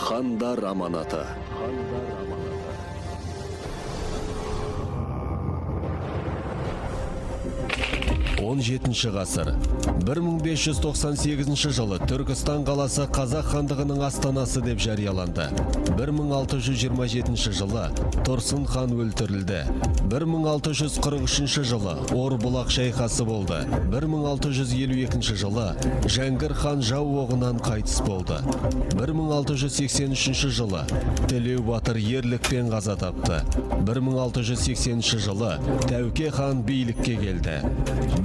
Хандар аманаты. Он жетінші ғасыр. 1598 жылы Түркістан қаласы Қазақ хандығының астанасы деп жарияланды. 1627 жылы Тұрсын хан өлтірілді. 1643 жылы Орбұлақ шайқасы болды. 1652 жылы Жәңгір хан жау оғынан қайтыс болды. 1683 жылы Тілеу батыр ерлікпен қаза тапты. 1680 жылы Тәуке хан билікке келді.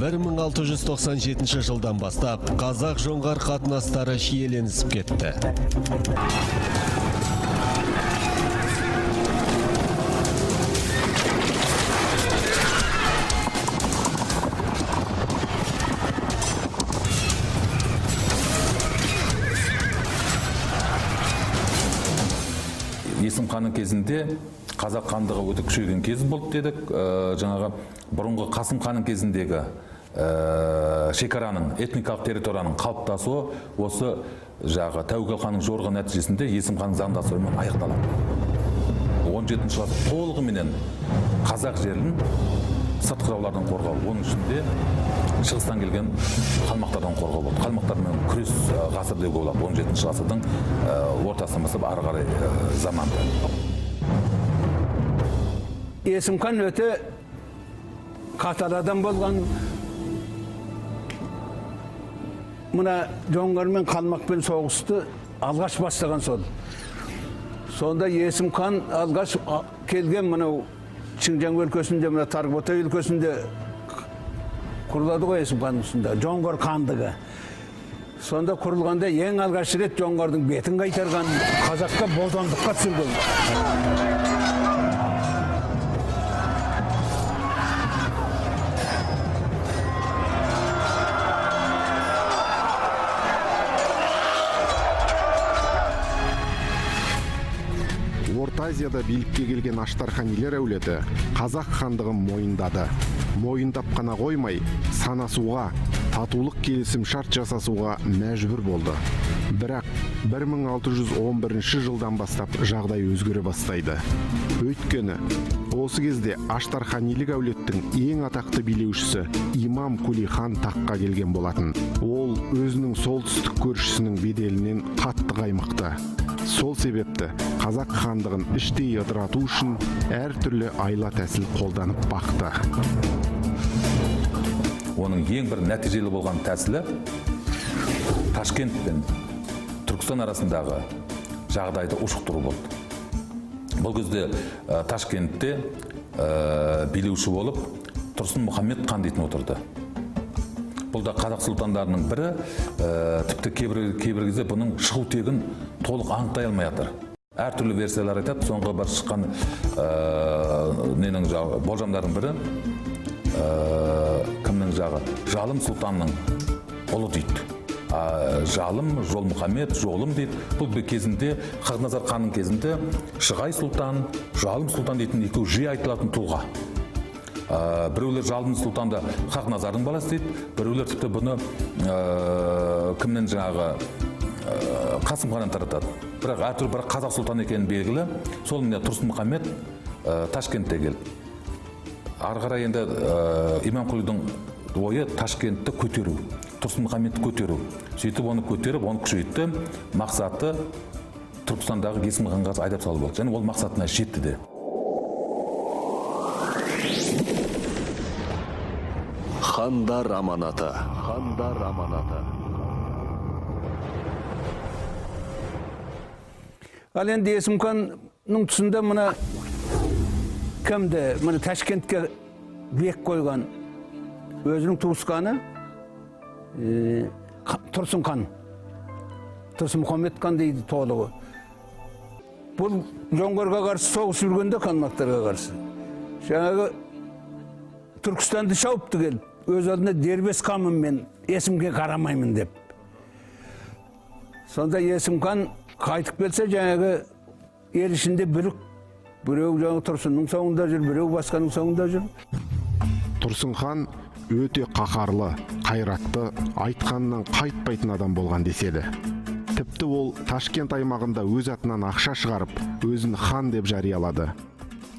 1697 жылдан бастап қазақ-жоңғар қатынастары шиеленісіп кетті. Есім ханның кезінде қазақ хандығы өте күшейген кез болды дедік. Жаңағы бұрынғы Қасым ханның кезіндегі шекараның, этникалық территорияның қалыптасуы осы жағы Тәуке ханның жорығы нәтижесінде Есім ханның заңдастыруымен аяқталады. 17 ғасыр толығыменен қазақ жерін сыртқы жаулардан қорғау, оның ішінде шығыстан келген қалмақтардан қорғау болды. Қалмақтармен күрес ғасыр деуге болады. 17 ғасырдың ортасынан бастап ары қарай заманды. Есім хан өте қатал адам болған. Мына жоңғармен қалмақпен соғысты алғаш бастаған сол. Сонда Есім хан алғаш келген мынау Шыңжаң өлкесінде, мына Тарғатай өлкесінде құрылады ғой Есім ханның тұсында, Жоңғар хандығы. Сонда құрылғанда ең алғаш рет жоңғардың бетін қайтарған, қазаққа бодандыққа түсірген. Орта Азияда билікке келген Аштарханилер әулеті қазақ хандығын мойындады. Мойындап қана қоймай, санасуға, татулық келісім шарт жасасуға мәжбүр болды. Бірақ 1611 жылдан бастап жағдай өзгере бастайды. Өйткені осы кезде Аштарханилік әулеттің ең атақты билеушісі Имам Кули хан таққа келген болатын. Ол өзінің солтүстік көршісінің беделінен қатты қаймықты. Сол себепті қазақ хандығын іштей ыдырату үшін әртүрлі айла тәсіл қолданып бақты. Оның ең бір нәтижелі болған тәсілі Ташкент пен Түркістан арасындағы жағдайды ушықтыру болды. Бұл кезде Ташкентте билеуші болып Тұрсын Мұхаммед хан дейтін отырды. Бұл да қазақ сұлтандарының бірі, тіпті кейбір кезде бұның шығу тегін толық анықтай алмай жатыр. Әртүрлі версиялар айтады. Соңғы бір шыққан ненің жағы, болжамдардың бірі кімнің жағы? Жалым сұлтанның ұлы дейді. Жалым, Жолмұхаммед, Жолым дейді. Бұл кезінде Хақназар ханның кезінде Шығай сұлтан, Жалым сұлтан дейтін екеуі жиі айтылатын тұлға. Біреулер Жалым сұлтанды Хақназардың баласы дейді, біреулер тіпті бұны кімнен жаңағы Қасым ханнан таратады. Бірақ әртүрлі бір қазақ сұлтан екені белгілі. Сол міне Тұрсын Мұхаммед Ташкентте келді. Ары қарай енді Имам Құлидың ойы Ташкентті көтеру, Тұрсын Мұхаммедті көтеру. Сөйтіп оны көтеріп, оны күшейтті. Мақсаты Түркістандағы Есім ханға қарсы айдап салу болды. Және ол мақсатына жетті де. Хандар аманаты. Хандар аманаты. Ал енді Есім ханның тұсында мына кімді, мына Ташкентке бек қойған өзінің туысқаны Тұрсын хан. Тұрсын Мұхаммед хан дейді толығы. Бұл жоңғарға қарсы соғыс жүргенде қалмақтарға қарсы. Жаңағы Түркістанды шауыпты келіп, өз алдына дербес ханмын мен, Есімге қарамаймын деп. Сонда Есім хан қайтып келсе, жаңағы ел ішінде бүлік, біреу жаңағы Тұрсынның соңында жүр, біреу басқаның соңында жүр. Тұрсын хан өте қаһарлы, қайратты, айтқанынан қайтпайтын адам болған деседі. Тіпті ол Ташкент аймағында өз атынан ақша шығарып, өзін хан деп жариялады.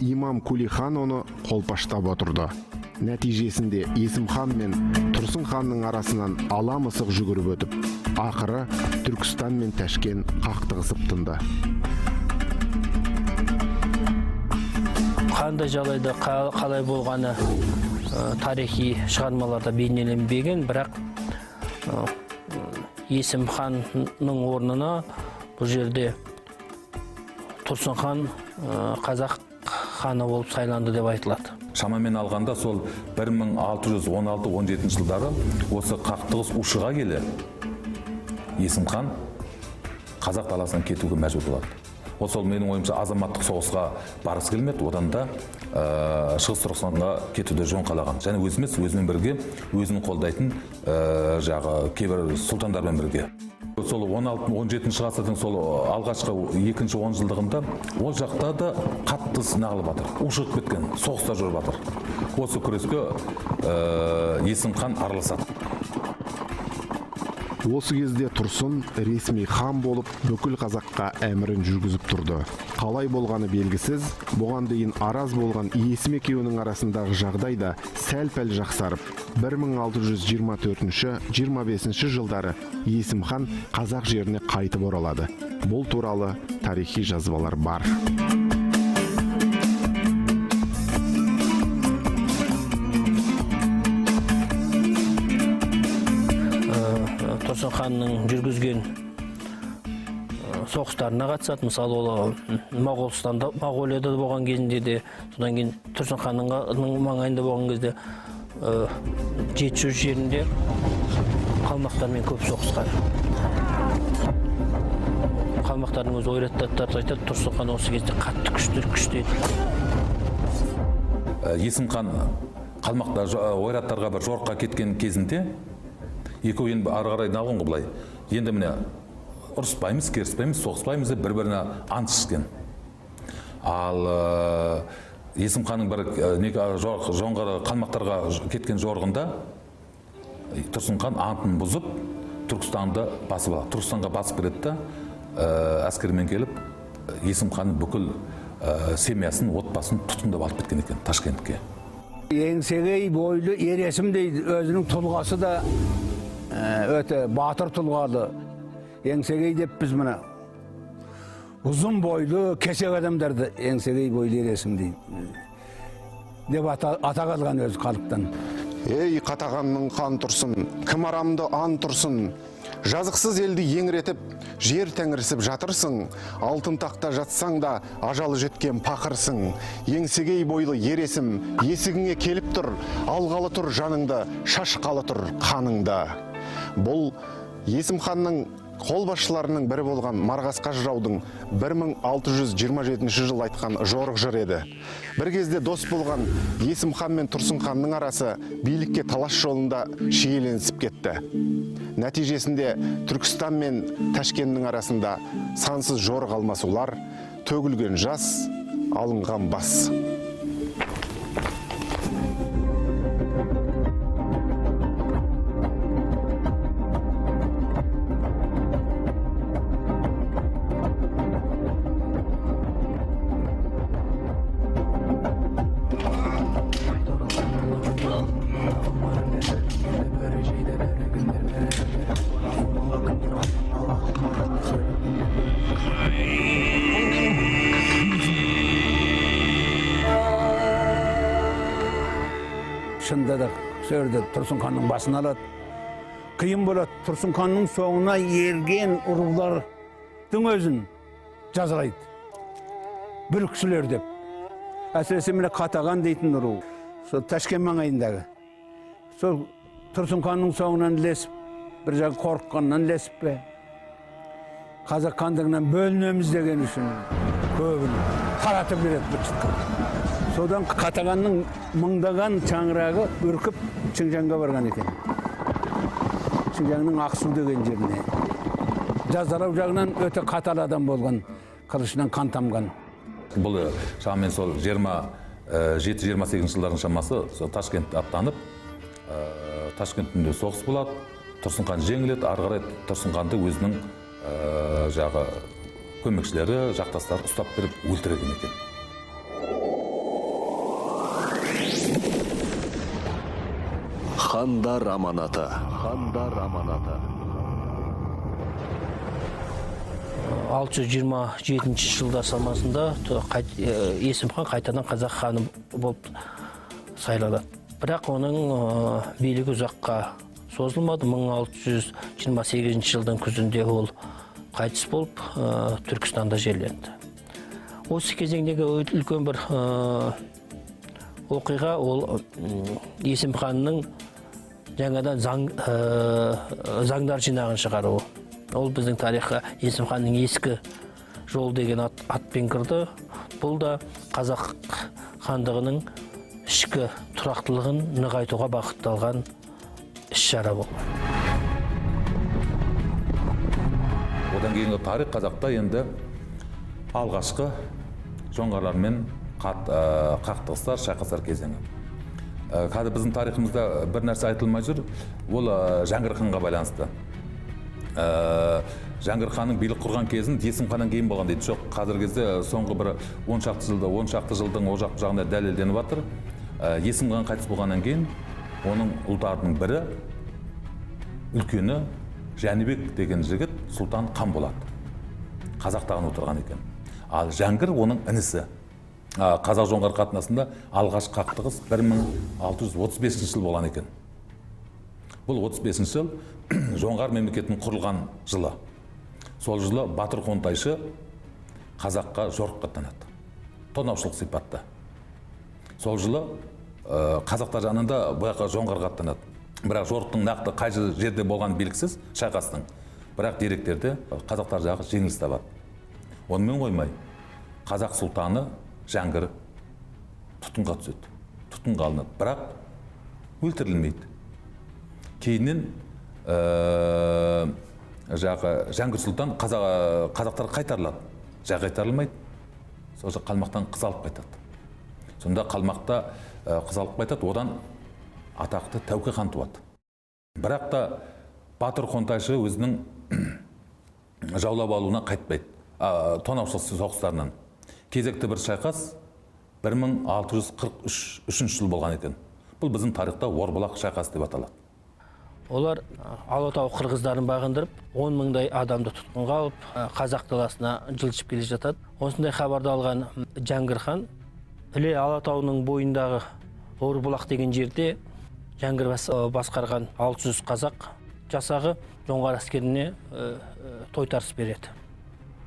Имам Кули хан оны қолпаштап отырды. Нәтижесінде Есім хан мен Тұрсын ханның арасынан ала мысық жүгіріп өтіп, ақыры Түркістан мен Ташкент қақтығысып тынды. Қандай жағдайда қалай болғаны тарихи шығармаларда бейнеленбеген, бірақ Есім ханның орнына бұл жерде Тұрсын хан қазақ ханы болып сайланды деп айтылады. Шамамен алғанда сол 1616-17 жылдары осы қақтығыс ушыға келе Есім хан қазақ даласынан кетуге мәжбүр болады. Ол сол менің ойымша азаматтық соғысқа барғысы келмеді, одан да Шығыс Түркістанға кетуді жөн қалаған. Және өзі емес, өзімен бірге өзін қолдайтын жағы кейбір сұлтандармен бірге. Сол 16-17 ғасырдың сол алғашқы екінші 10 жылдығында ол жақта да қатты сынағылып жатыр, ушығып кеткен, соғыстар жүріп жатыр. Осы күреске Есім хан араласады. Осы кезде Тұрсын ресми хан болып, бүкіл қазаққа әмірін жүргізіп тұрды. Қалай болғаны белгісіз, бұған дейін араз болған Есім екеуінің арасындағы жағдай да сәл-пәл жақсарып, 1624-25 жылдары Есім хан қазақ жеріне қайтып оралады. Бұл туралы тарихи жазбалар бар. Тұрсын ханның жүргізген соғыстарына қатысады. Мысалы, ол Моғолстанда, Моғолияда болған кезінде де, содан кейін Тұрсын ханның маңайында болған кезде Жетісу жерінде қалмақтармен көп соғысқан. Қалмақтардың өзі ойраттарды айтады, Тұрсын хан осы кезде қатты күшті еді. Есім хан қалмақтар ойраттарға бір жорыққа кеткен кезінде екеуі енді ары қарай налғын ғой былай. Енді міне ұрыспаймыз, керіспейміз, соғыспаймыз деп бір-біріне ант ішкен. Ал Есім ханның бір жоңғар қалмақтарға кеткен жорығында Тұрсын хан антын бұзып, Түркістанды басып алады. Түркістанға басып келеді да, әскермен келіп, Есім ханның бүкіл семьясын, отбасын тұтқындап алып кеткен екен Ташкентке. Еңсегей бойлы ер Есім дейді, өзінің тұлғасы да өте батыр тұлғалы. Еңсегей деп біз мына ұзын бойлы кесек адамдарды еңсегей бойлы ер Есім дейді деп атақ алған өзі халықтан. Ей, қатағанның хан Тұрсын, кім арамды ан Тұрсын, жазықсыз елді еңіретіп, жер тәңірісіп жатырсың, алтын тақта жатсаң да ажалы жеткен пақырсың. Еңсегей бойлы ер Есім, есігіңе келіп тұр, алғалы тұр жаныңды, шашқалы тұр қаныңды. Бұл Есім ханның қолбасшыларының бірі болған Марғасқа жыраудың 1627 жыл айтқан жорық жыр еді. Бір кезде дос болған Есім хан мен Тұрсын ханның арасы билікке талас жолында шиеленісіп кетті. Нәтижесінде Түркістан мен Ташкеннің арасында сансыз жорық алмасулар, төгілген жас, алынған бас. Шынында да сол Тұрсын ханның басын алады. Қиын болады. Тұрсын ханның соңына ерген ұрулардың өзін жазалайды. Бүлікшілер деп. Әсіресе міне Қатаған дейтін ұру. Сол Ташкент маңайындағы. Сол Тұрсын ханның соңынан ілесіп, бір жағы қорыққаннан ілесіп пе? Қазақ хандығынан бөлінеміз деген үшін көбін таратып береді бір шытқын. Содан Қатағанның мыңдаған шаңырағы үркіп Шыңжаңға барған екен. Шыңжаңның Ақсу деген жеріне. Жазалау жағынан өте қатал адам болған, қылышынан қан тамған. Бұл шамамен сол 27-28 жылдардың шамасы Ташкент аттанып, Ташкентте соғыс болады, Тұрсын хан жеңіледі, ары қарай Тұрсын ханды өзінің Жағы көмекшілері, жақтастары ұстап беріп өлтірген екен. Хандар аманаты. Хандар аманаты. 627 жылдар шамасында Есім хан қайтадан қазақ ханы болып сайланады. Бірақ оның билігі ұзаққа созылмады. 1628 жылдың күзінде ол қайтыс болып, Түркістанда жерленді. Осы кезеңдегі үлкен бір оқиға ол Есім ханның жаңадан заңдар жинағын шығаруы. Ол біздің тарихқа Есім ханның ескі жол деген атпен кірді. Бұл да қазақ хандығының ішкі тұрақтылығын нығайтуға бағытталған іс-шара болды. Одан кейінгі тарих қазақта енді алғашқы жоңғарлармен қақтығыстар, шайқастар кезеңі. Қазір біздің тарихымызда бір нәрсе айтылмай жүр, ол Жәңгір ханға байланысты. Жәңгір ханның билік құрған кезін Есім ханнан кейін болған дейді. Жоқ, қазіргі кезде соңғы бір 10 шақты жылдың о жақ жағында дәлелденіп жатыр. Есім хан қайтыс болғаннан кейін оның ұлдарының бірі, үлкені Жәнібек деген жігіт сұлтан хан болады. Қазақ тағына отырған екен. Ал Жәңгір оның інісі. Қазақ жоңғар қатынасында алғаш қақтығыс 1635 жыл болған екен. Бұл 35 жыл жоңғар мемлекетінің құрылған жылы. Сол жылы Батыр Қонтайшы қазаққа жорыққа аттанады. Тонаушылық сипатта. Сол жылы қазақтар жанында бұяққа жоңғарға аттанады. Бірақ жорықтың нақты қай жерде болғаны белгісіз, шайқастың. Бірақ деректерде қазақтар жағы жеңіліс табады. Онымен қоймай, қазақ сұлтаны Жәңгір тұтқынға түседі, тұтқынға алынады, бірақ өлтірілмейді. Кейіннен жағы Жәңгір сұлтан қазақтар қайтарылады, жағы қайтарылмайды. Сол жақ қалмақтан қыз алып қайтады. Сонда қалмақта қыз алып қайтады, одан атақты Тәуке хан туады. Бірақ та Батыр Қонтайшы өзінің жаулап алуына қайтпайды, тонаушылық соғыстарынан. Кезекті бір шайқас 1643 жыл болған екен. Бұл біздің тарихта Орбұлақ шайқасы деп аталады. Олар Алатау қырғыздарын бағындырып, 10 мыңдай адамды тұтқынға алып, қазақ даласына жылжып келе жатады. Осындай хабарды алған Жәңгір хан Іле Алатауының бойындағы Орбұлақ деген жерде Жәңгір басқарған 600 қазақ жасағы жоңғар әскеріне тойтарыс береді.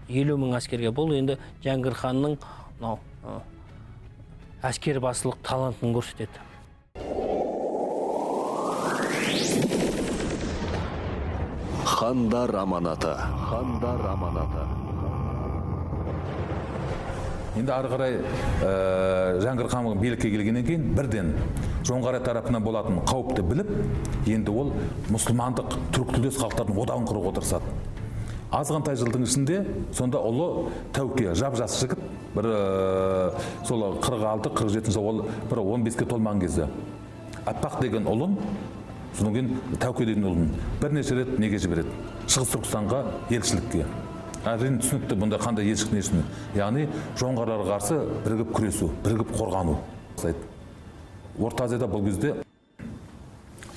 50 мың әскерге. Бұл енді Жәңгір ханның әскер басылық талантын көрсетеді. Хандар аманаты. Хандар аманаты. Енді ары қарай Жәңгір хан билікке келгеннен кейін бірден жоңғар тарапынан болатын қауіпті біліп, енді ол мұсылмандық түркі тілдес халықтардың одағын құруға тырысады. Азғантай жылдың ішінде сонда ұлы Тәуке, жап-жас жігіт, бір сол 46-47 жыл, ол бір 15-ке толмаған кезде Аппақ деген ұлын, содан кейін Тәуке деген ұлын бірнеше рет неге жібереді? Шығыс Түркістанға елшілікке. Әрине түсінікті, бұнда қандай елшілік не үшін? Яғни жоңғарларға қарсы бірігіп күресу, бірігіп қорғану. Орта Азияда бұл кезде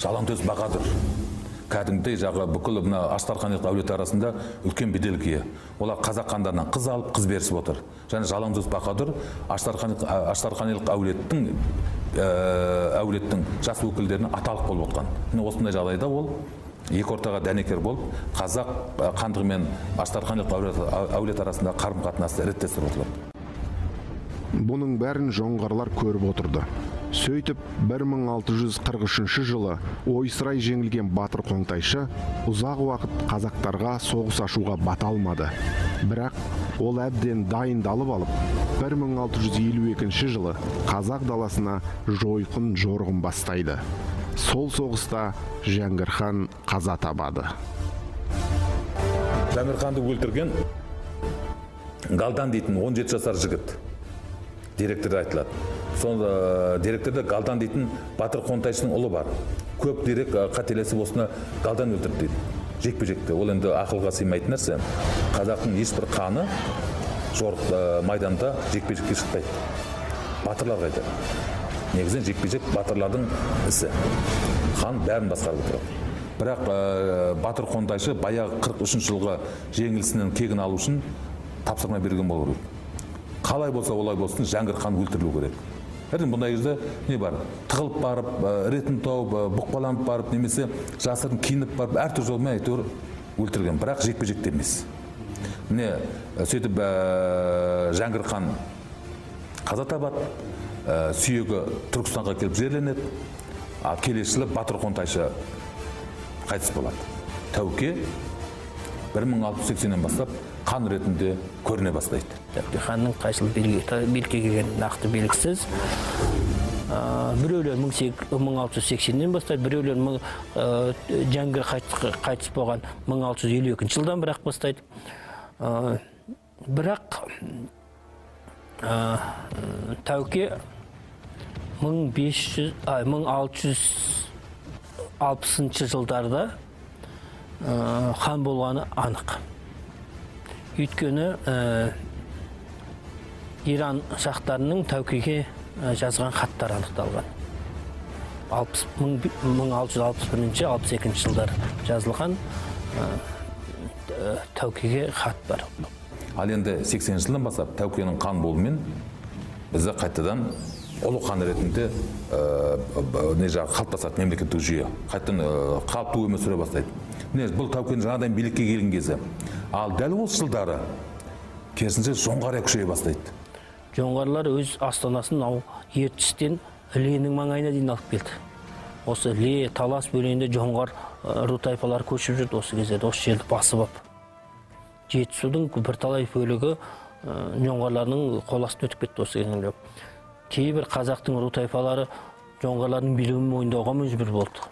Жалаңтөс Баһадүр кәдімгідей жағы бүкіл мына Аштарханилық әулеті арасында үлкен беделге ие. Олар қазақ хандарынан қыз алып, қыз берісіп отыр. Және Жалаңтөс Баһадүр Аштарханилық әулеттің жас өкілдеріне аталық болып отқан. Міне осындай жағдайда ол екі ортаға дәнекер болып, қазақ хандығы мен Аштарханилық әулет арасында қарым-қатынасты реттестіріп отырады. Бұның бәрін жоңғарлар көріп отырды. Сөйтіп, 1643 жылы ойсырай жеңілген Батыр Қонтайшы ұзақ уақыт қазақтарға соғыс ашуға бата алмады. Бірақ ол әбден дайындалып алып, 1652 жылы қазақ даласына жойқын жорығын бастайды. Сол соғыста Жәңгір хан қаза табады. Жәңгір ханды өлтірген Галдан дейтін 17 жасар жігіт. Деректерде айтылады. Сонда деректерде Галдан дейтін Батыр Қонтайшының ұлы бар. Көп дерек қателесіп осыны Галдан өлтірді дейді. Жекпе-жекте ол енді ақылға сыймайтын нәрсе. Қазақтың ешбір ханы жорық майданда жекпе-жекке шықпайды. Батырлар қайда? Негізінен жекпе-жек батырлардың ісі. Хан бәрін басқарып отырады. Бірақ батыр Қонтайшы баяғы 43 жылғы жеңілісінен кегін алу үшін тапсырма берген болу керек. Қалай болса олай болсын, Жәңгір хан өлтірілу керек. Әрине, бұндай кезде не бар? Тығылып барып, ретін тауып, бұқпаланып барып, немесе жасырын киініп барып, әртүрлі жолмен әйтеуір өлтірген. Бірақ жекпе-жекте емес. Міне, сөйтіп Жәңгір хан қаза табады, сүйегі Түркістанға келіп жерленеді. Ал келесі жылы батыр Қонтайшы қайтыс болады. Тәуке 1680-нен бастап хан ретінде көріне бастайды. Тәуке ханның қай жылы билікке келгені нақты белгісіз. Біреулер 1680-нен бастайды, біреулер Жәңгір қайтыс болған 1652 жылдан бірақ бастайды. Бірақ Тәуке 1660 жылдарда хан болғаны анық. Өйткені Иран шахтарының Тәукеге жазған хаттары анықталған. 1661-62 жылдар жазылған Тәукеге хат бар. Ал енді 80 жылдан бастап Тәукенің хан болуымен бізді қайтадан ұлы хан ретінде қалыптасады мемлекеттік жүйе. Қайтадан қалыпты өмір сүре бастайды. Міне, бұл Тәукенің жаңадан билікке келген кезі. Ал дәл осы жылдары керісінше Жоңғария күшейе бастайды. Жоңғарлар өз астанасын Ертістен Іленің маңайына дейін алып келді. Осы Іле, Талас бөлігінде жоңғар ру тайпалары көшіп жүрді осы кездерде, осы жерді басып алып. Жетісудың бірталай бөлігі жоңғарлардың қол астына өтіп кетті осы кезеңде. Кейбір қазақтың ру тайпалары жоңғарлардың билігін мойындауға мәжбүр болды.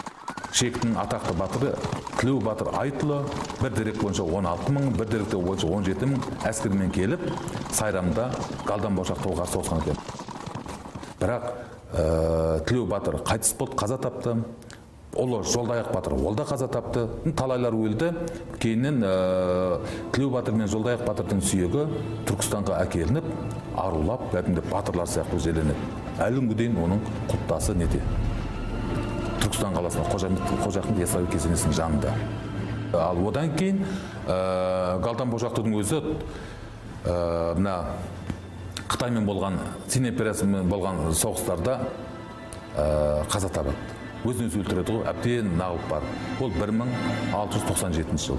Шектің атақты батыры Тілеу батыр Айтұлы бір дерек бойынша 16 мың, бір дерек бойынша 17 мың әскермен келіп, Сайрамда Галдан Бошақтауға қарсы соғысқан екен. Бірақ Тілеу батыр қайтыс болды, қаза тапты. Ұлы Жолдаяқ батыр, ол да қаза тапты. Талайлар өлді. Кейіннен Тілеу батыр мен Жолдаяқ батырдың сүйегі Түркістанға әкелініп, арулап, кәдімгі батырлар сияқты жерленеді. Әлі күнге дейін оның құлпытасы неде? Түркістан қаласында Қожа Ахмет Яссауи кесенесінің жанында. Ал одан кейін Галдан Бошақтың өзі мына Қытаймен болған, Цин империясымен болған соғыстарда қаза табады. Өзін өзі өлтіреді ғой, әбден нағылып барып. Ол 1697 жыл.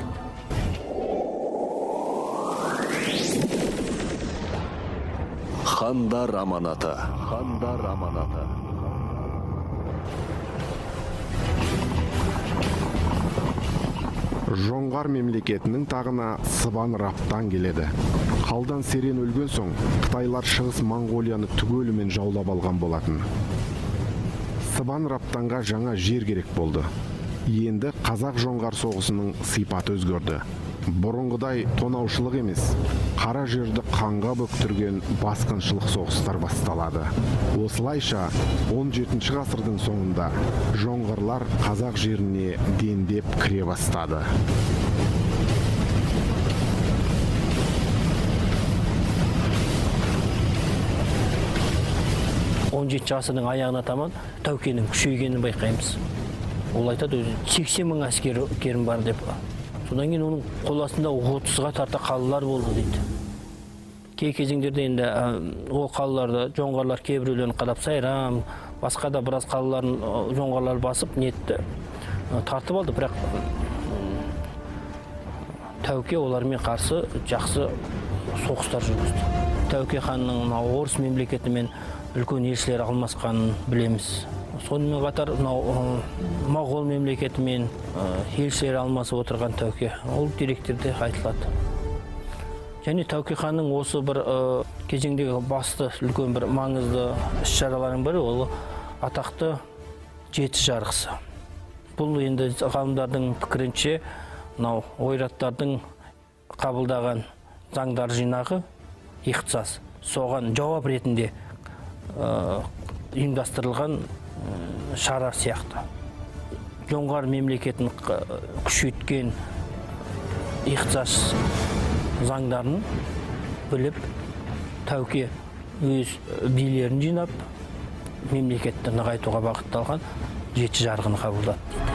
Хандар аманаты. Хандар аманаты. Жоңғар мемлекетінің тағына Сыбан Раптан келеді. Қалдан Серен өлген соң, Қытайлар Шығыс Моңғолияны түгелімен жаулап алған болатын. Сыбан Раптанға жаңа жер керек болды. Енді қазақ-жоңғар соғысының сипаты өзгерді. Бұрынғыдай тонаушылық емес, қара жерді қанға бөктірген басқыншылық соғыстар басталады. Осылайша 17 ғасырдың соңында жоңғарлар қазақ жеріне дендеп кіре бастады. Он жетінші ғасырдың аяғына таман Тәукенің күшейгенін байқаймыз. Ол айтады, өзі 80 мың әскерім бар деп. Содан кейін оның қол астында 30-ға тарта қалалар болды дейді. Кей кезеңдерде енді ол қалаларды жоңғарлар кейбіреулерін қадап Сайрам, басқа да біраз қалаларын жоңғарлар басып нетті, тартып алды. Бірақ Тәуке олармен қарсы жақсы соғыстар жүргізді. Тәуке ханның орыс мемлекетімен үлкен елшілер алмасқанын білеміз. Сонымен қатар Моғол мемлекетімен елшілер алмасып отырған Тәуке, ол деректерде айтылады. Және Тәуке ханның осы бір кезеңдегі басты үлкен бір маңызды іс-шараларының бірі ол атақты жеті жарғысы. Бұл енді ғалымдардың пікірінше мынау ойраттардың қабылдаған заңдар жинағы иқтисас, соған жауап ретінде ұйымдастырылған шара сияқты. Жоңғар мемлекетін күшейткен Ихтисас заңдарын біліп, Тәуке өз билерін жинап, мемлекетті нығайтуға бағытталған жеті жарғыны қабылдады дейді.